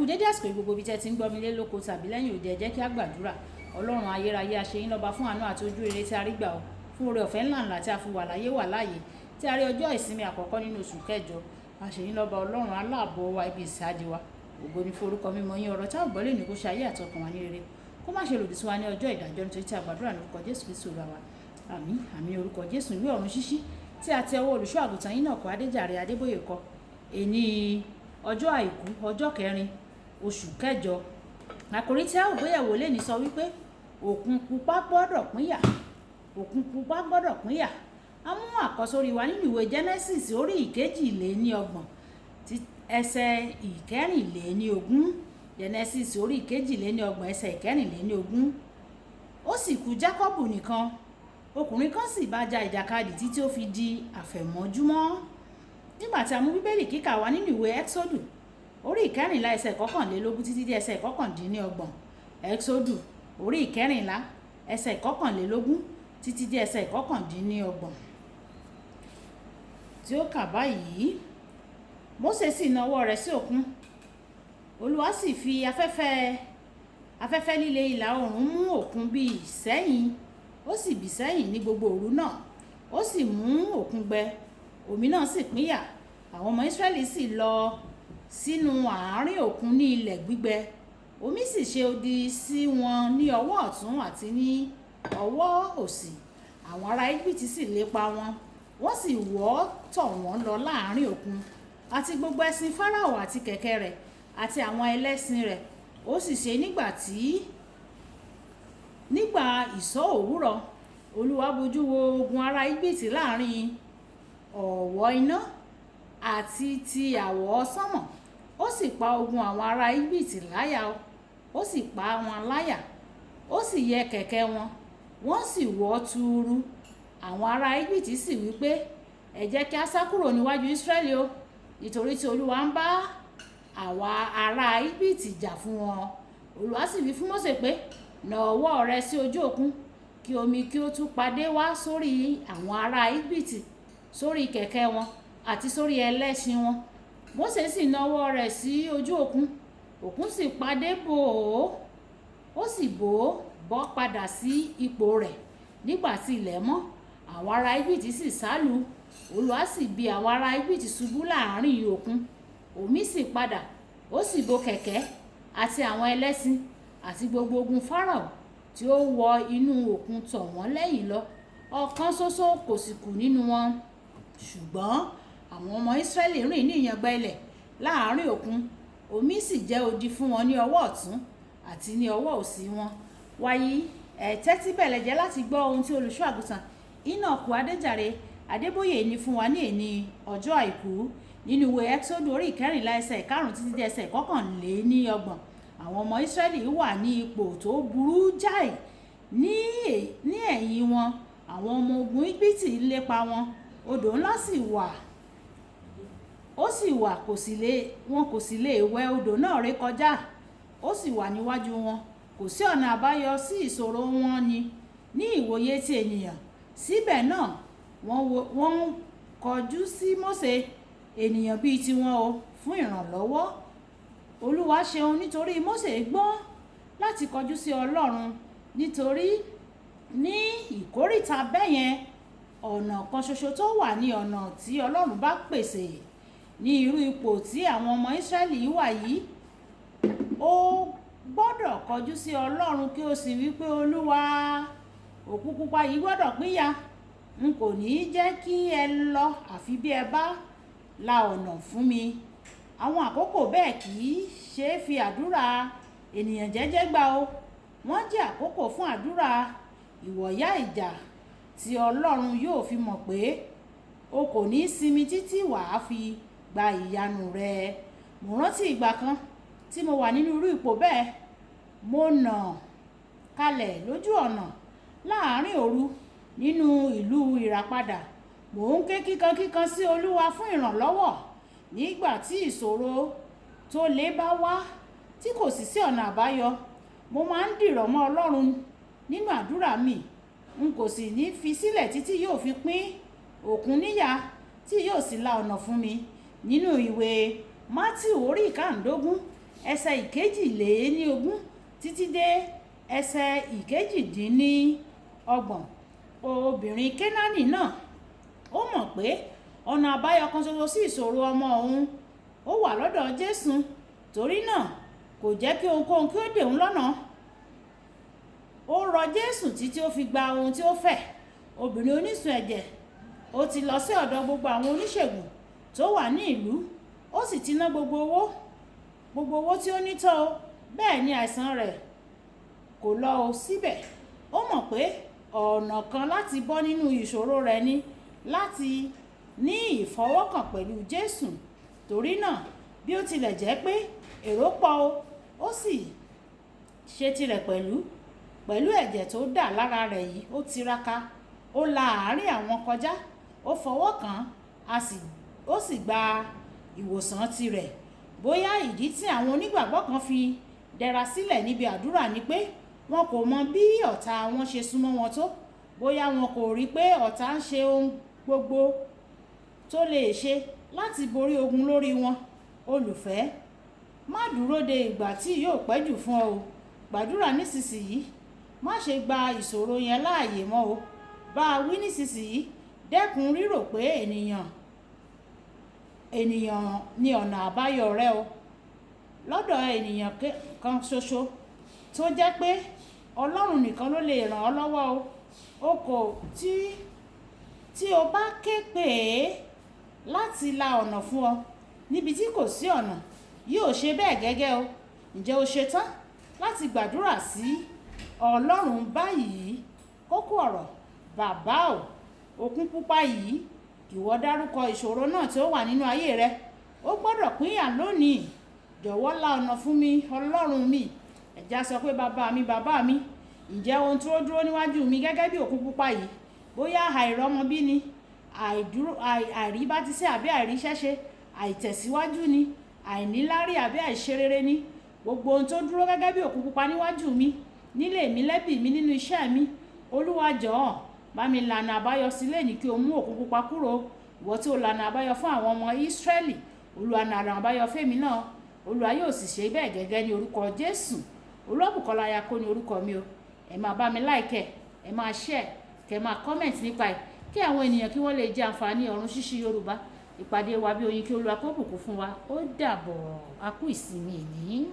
Kú dédé àsìkò yìí, gbogbo ibi tí ẹ ti ń gbọ́ mi lé lóko tàbí lẹ́yìn òde. Ẹ jẹ́ kí a gbàdúrà. Ọlọ́run ayérayé, a ṣe yín lọ́ba fún àánú àti ojú rere tí a rí gbà o, fún oore ọ̀fẹ́ ńlá ńlá tí a fi wà láyé wà láàyè, tí a rí ọjọ́ ìsinmi àkọ́kọ́ nínú oṣù kẹjọ. A ṣe yín lọ́ba, Ọlọ́run aláàbò wa, ibi ìsádi wa. Ògo ni fún orúkọ mímọ́ yín. Ọ̀rọ̀ tí a ò gbọ́ lè ní kó ṣe ayé àtọkàn wa ní rere, kó má ṣe lòdì sí wa ní ọjọ́ ìdájọ́, nítorí tí a gbàdúrà ní orúkọ Jésù Kristu Olúwa wa. Àmín, àmín. Orúkọ Jésù. Ìwé Ọ̀run Ṣíṣí tí a ti ọwọ́ olùṣọ́ àgùntàn yín náà kọ Adéjàre Adébóyè kọ. Èní ọjọ́ àìkú, ọjọ́ kẹrin, oṣù kẹjọ. Àkòrí tí a ò gbéyẹ̀wò lónìí sọ wípé òkun pupa gbọ́dọ̀ pínyà. Òkun pupa gbọ́dọ̀ pínyà. A mú àkọ́sórí wa nínú ìwé Genesis orí 32, ẹsẹ̀ 24. Genesis orí 32, ẹsẹ̀ 24. Ó sì kù Jákọ́bù nìkan. Ọkùnrin kan sì bá ja ìjàkadì títí ó fi di àfẹ̀mọ́júmọ́. Nígbà tí a mú Bíbélì kíkà wá nínú ìwé Ẹ́xódù orí 14, ẹsẹ̀ 21 títí dé ẹsẹ̀ 29. Ẹ́xódù orí 14, ẹsẹ̀ 21 títí dé ẹsẹ̀ 29, tí ó kà báyìí: Mósè sì na ọwọ́ rẹ̀ sí òkun. Olúwa sì fi afẹ́fẹ́ líle ìlà oòrùn mú òkun bì sẹ́yìn. Ó sì bì sẹ́yìn ní gbogbo òru náà. Ó sì mú òkun gbẹ. Omi náà sì pínyà. Àwọn ọmọ Ísírẹ́lì sì lọ sínú àárín òkun ní ilẹ̀ gbígbẹ. Omi sì ṣe odi sí wọn ní ọwọ́ ọ̀tún àti ní ọwọ́ òsì. Àwọn ará Íjíbítì sì lépa wọn, wọ́n sì wọ́ tọ̀ wọ́n lọ láàrin òkun, àti gbogbo ẹṣin Fáráò àti kẹ̀kẹ́ rẹ̀ àti àwọn ẹlẹ́ṣin rẹ̀. Ó sì ṣe nígbà ìsọ̀ òwúrọ̀, Olúwa bojú wo ogun ará Íjíbítì láàrin ọ̀wọ́ iná àti ti àwọsánmọ̀. Ó sì pa ogun àwọn ará Íjíbítì láyà, ó sì pa wọ́n láyà. Ó sì yẹ kẹ̀kẹ́ wọn, wọ́n sì wọ́ tuuru. Àwọn ará Íjíbítì sì wí pé, "Ẹ jẹ́ kí a sá kúrò níwájú Ísírẹ́lì o, nítorí tí Olúwa ń bá àwa ará Íjíbítì jà fún wọn." Olúwa sì wí fún Mósè pé, "Na ọwọ́ rẹ sí ojú òkun, kí omi kí ó tún padé wá sórí àwọn ará Íjíbítì, sórí kẹ̀kẹ́ wọn àti sórí ẹlẹ́ṣin wọn." Mósè sì na ọwọ́ rẹ̀ sí ojú òkun. Òkun sì padé bò ó, ó sì bò ó bọ́ padà sí ipò rẹ̀ nígbà tí ilẹ̀ mọ́. Àwọn ará Íjíbítì sì sálù. Olúwa sì bì àwọn ará Íjíbítì ṣubú láàrin òkun. Omi sì padà, ó sì bo kẹ̀kẹ́ àti àwọn ẹlẹ́ṣin àti gbogbo ogun Fáráò tí ó wọ inú òkun tọ̀ wọ́n lẹ́yìn lọ. Ọ̀kan ṣoṣo kò sì kù nínú wọn. Ṣùgbọ́n àwọn ọmọ Ísírẹ́lì rìn ní ìyàngbẹ ilẹ̀ láàrin òkun. Omi sì jẹ́ odi fún wọn ní ọwọ́ ọ̀tún àti ní ọwọ́ òsì wọn. Wàyí, ẹ tẹ́tí bẹ̀lẹ̀ jẹ́ láti gbọ́ ohun tí olùṣọ́ àgùntàn Enoch Adéjàre Adébóyè ní fún wa ní èní ọjọ́ àìkú nínú ìwé Ẹ́xódù orí 14, ẹsẹ̀ 5 títí dé ẹsẹ̀ 31. Àwọn ọmọ Ísírẹ́lì wà ní ipò tó burú jáì. Ní ẹ̀yìn wọn, àwọn ọmọ ogun Íjíbítì ń lépa wọn. Odò ńlá sì wà, ó sì wà, kò sì lè wọn kò sì lè wẹ odò náà rékọjá. Ó sì wà níwájú wọn. Kò sí ọ̀nà àbáyọ sí ìṣòro wọn ní ìwòye ti ènìyàn. Síbẹ̀ náà, wọ́n ń kọjú sí Mósè, ènìyàn bíi tiwọn o, fún ìrànlọ́wọ́. Olúwa ṣeun nítorí Mósè gbọ́n láti kọjú sí Ọlọ́run, nítorí ní ìkóríta bẹ́yẹn, ọ̀nà kan ṣoṣo tó wà ní ọ̀nà tí Ọlọ́run bá pèsè. Ní irú ipò tí àwọn ọmọ Ísírẹ́lì wà yìí, ó gbọ́dọ̀ kọjú sí Ọlọ́run kí ó sì wí pé, "Olúwa, òkun pupa yìí gbọ́dọ̀ pínyà. N kò ní jẹ́ kí ẹ lọ àfi bí ẹ bá la ọ̀nà fún mi." Àwọn àkókò bẹ́ẹ̀ kì í ṣe fi àdúrà ènìyàn jẹ́jẹ́ gbà o. Wọ́n jẹ́ àkókò fún àdúrà ìwọ̀yá ìjà tí Ọlọ́run yóò fi mọ̀ pé o kò ní sinmi títí wà á fi gba ìyanu rẹ. Mo rántí ìgbà kan tí mo wà nínú irú ipò bẹ́ẹ̀. Mo nà kalẹ̀ lójú ọ̀nà láàrin òru nínú ìlú Ìràpadà. Mò ń ké kíkankíkan sí Olúwa fún ìrànlọ́wọ́. Nígbà tí ìṣòro tó le bá wá tí kò sì sí ọ̀nà àbáyọ, mo máa ń dìrọ̀ mọ́ Ọlọ́run nínú àdúrà mi. N kò sì ní fi sílẹ̀ títí yóò fi pín òkun níyà, tí yóò sì la ọ̀nà fún mi. Nínú ìwé Mátíù orí 15, ẹsẹ̀ 22 títí dé ẹsẹ̀ 28. Obìnrin Kénáánì náà ó mọ̀ pé ọ̀nà àbáyọ kan ṣoṣo sí ìṣòro ọmọ òun ó wà lọ́dọ̀ Jésù. Torí náà kò jẹ́ kí ohunkóhun kí ó dè òun lọ́nà. Ó rọ Jésù títí ó fi gba ohun tí ó fẹ́. Obìnrin onísun ẹ̀jẹ̀ ó ti lọ sí ọ̀dọ̀ gbogbo àwọn oníṣègùn tó wà ní ìlú, ó sì ti ná gbogbo owó tí ó ní tán o. Bẹ́ẹ̀ ni àìsàn rẹ̀ kò lọ o síbẹ̀. Ó mọ̀ pé ọ̀nà kan láti bọ́ nínú ìṣòro rẹ̀ ni láti ní ìfọwọ́kàn pẹ̀lú Jésù. Torí náà, bí ó tilẹ̀ jẹ́ pé èrò pọ̀ o, ó sì ṣe tirẹ̀ pẹ̀lú ẹ̀jẹ̀ tó dà lára rẹ̀ yìí, ó tiraka, ó la àárín àwọn kọjá, ó fọwọ́ kàn án, ó sì gba ìwòsàn tirẹ̀. Bóyá ìdí tí àwọn onígbàgbọ́ kan fi dẹra sílẹ̀ níbi àdúrà ni pé wọn kò mọ bí ọ̀tá wọn ṣe súnmọ́ wọn tó. Bóyá wọn kò rí pé ọ̀tá ń ṣe ohun gbogbo tó lè ṣe láti borí ogun lórí wọn. Olùfẹ́, má dúró de ìgbà tí yóò pẹ́ jù fún ọ o. Gbàdúrà nísinsìnyí. Má ṣe gba ìṣòro yẹn láàyè mọ́ o. Bá a wí nísinsìnyí. Dẹ́kun rírò pé ènìyàn ní ọ̀nà àbáyọ rẹ o. Lọ́dọ̀ ènìyàn kan ṣoṣo tó jẹ́ pé Ọlọ́run nìkan ló lè ràn ọ́ lọ́wọ́ o. O kò tí o bá ké pè é láti la ọ̀nà fún ọ níbi tí kò sí ọ̀nà, yóò ṣe bẹ́ẹ̀ gẹ́gẹ́ o. Ǹjẹ́ o ṣe tán láti gbàdúrà sí Ọlọ́run báyìí? Kókó ọ̀rọ̀: bàbá o, òkun pupa yìí, ìwọ dárúkọ ìṣòro náà tí ó wà nínú ayé rẹ. Ó gbọ́dọ̀ pínyà lónìí. Jọ̀wọ́ la ọ̀nà fún mi, Ọlọ́run mi. Ẹ̀já sọ pé, bàbá mi, bàbá mi, ǹjẹ́ ohun tó dúró níwájú mi gẹ́gẹ́ bí òkun pupa yìí, bóyá àìrọ́mọbí ni, àìdúró, àìríbátísẹ́ àbí àìríṣẹ́ṣe, àìtẹ̀síwájú ni, àìníláárí àbí àìṣerere ni, gbogbo ohun tó dúró gẹ́gẹ́ bí òkun pupa níwájú mi, nílé mi, lẹ́bí mi, nínú iṣẹ́ mi, Olúwa jọ̀ọ́, bá mi lànà àbáyọ sílẹ̀ ní kí o mú òkun pupa kúrò. Ìwọ tí o lànà àbáyọ fún àwọn ọmọ Ísírẹ́lì, Olúwa lànà àbáyọ fún èmi náà. Olúwa yóò sì ṣe bẹ́ẹ̀ gẹ́gẹ́ ní orúkọ Jésù. Olúwabùkọ́lá Ayako ní orúkọ mi o. Ẹ máa bá mi like ẹ, ẹ máa share, kẹ máa comment nípa ẹ̀ kí àwọn ènìyàn kí wọ́n lè jẹ àǹfààní ọ̀run ṣíṣí Yorùbá. Ìpàdé wa bí oyin, kí Olúwa kó bùkún fún wa. Ó dàbọ̀, a kú ìsinmi ìní.